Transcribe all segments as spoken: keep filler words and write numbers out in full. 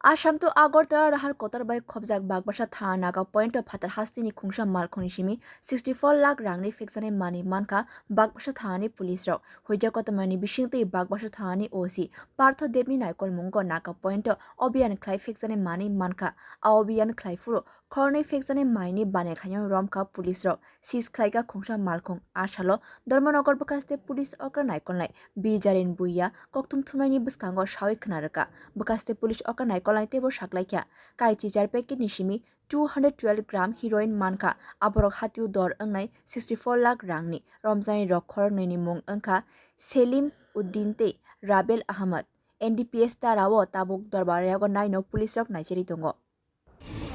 Assam to Agartala rahar kotor bai khobjak Bagbasa thana Naga Point o phatar hasteni khungsa malkhungni simi sixty four lakh rangni phekjanai manwi mankha Bagbasa thanani police rok. Huijak kotormani bisingtwi Bagbasa thanani O C Partho Debni naikolmungo Naga Point o obiyan khlai phekjanai manwi mankha. A obiyan khlai phuru khornwi phekjanai manwini banai khlaimano romkha police rok. Seize khlaikha khungsa malkhung. A salo Dharmanagar bwkhaste police okra naikolnai B Jarin Buya kokthum thumnaini bwskango sawi khna rwkha. Bwkhaste police okra naikolnai teibo saklaikha kaichi jar packet ni simi two hundred twelve gram heroin mankha. Aborok hatio dor wngnai sixty four lakh rangni. Romjaknai rok khoroknwini mung wngkha Selim Uddin tei Rabel Ahmad. N D P S tarao tabuk dorbar yago naino police rok naicheri tongo.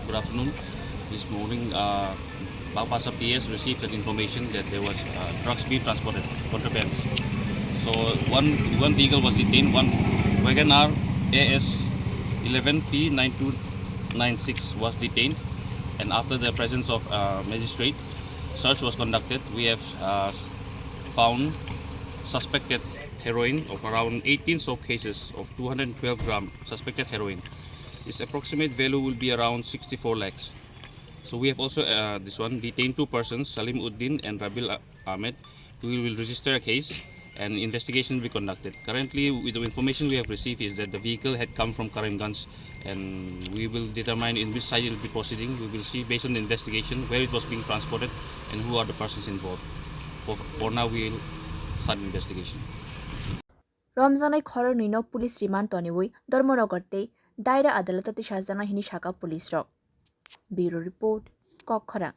Good afternoon. This morning, uh, Bagbasa P S received an information that there was uh, drugs being transported, contrabands. So one one vehicle was detained, one Wagon R A S eleven P nine two nine six was detained, and after the presence of uh, magistrate, search was conducted. We have uh, found suspected heroin of around eighteen soap cases of two hundred twelve gram suspected heroin. Its approximate value will be around sixty-four lakhs. So we have also uh, this one detained two persons, Salim Uddin and Rabil Ah- Ahmed. We will register a case and investigation will be conducted. Currently, with the information we have received is that the vehicle had come from Karimganj, and we will determine in which side it will be proceeding. We will see based on the investigation where it was being transported and who are the persons involved. For, for now, we will start investigation. Romjaknai khoroknwino police remand toniwi Dharmanagar tei Daira adaloto tisajaknai hwnwi sakha police rok. Bureau report, Kokkhorang.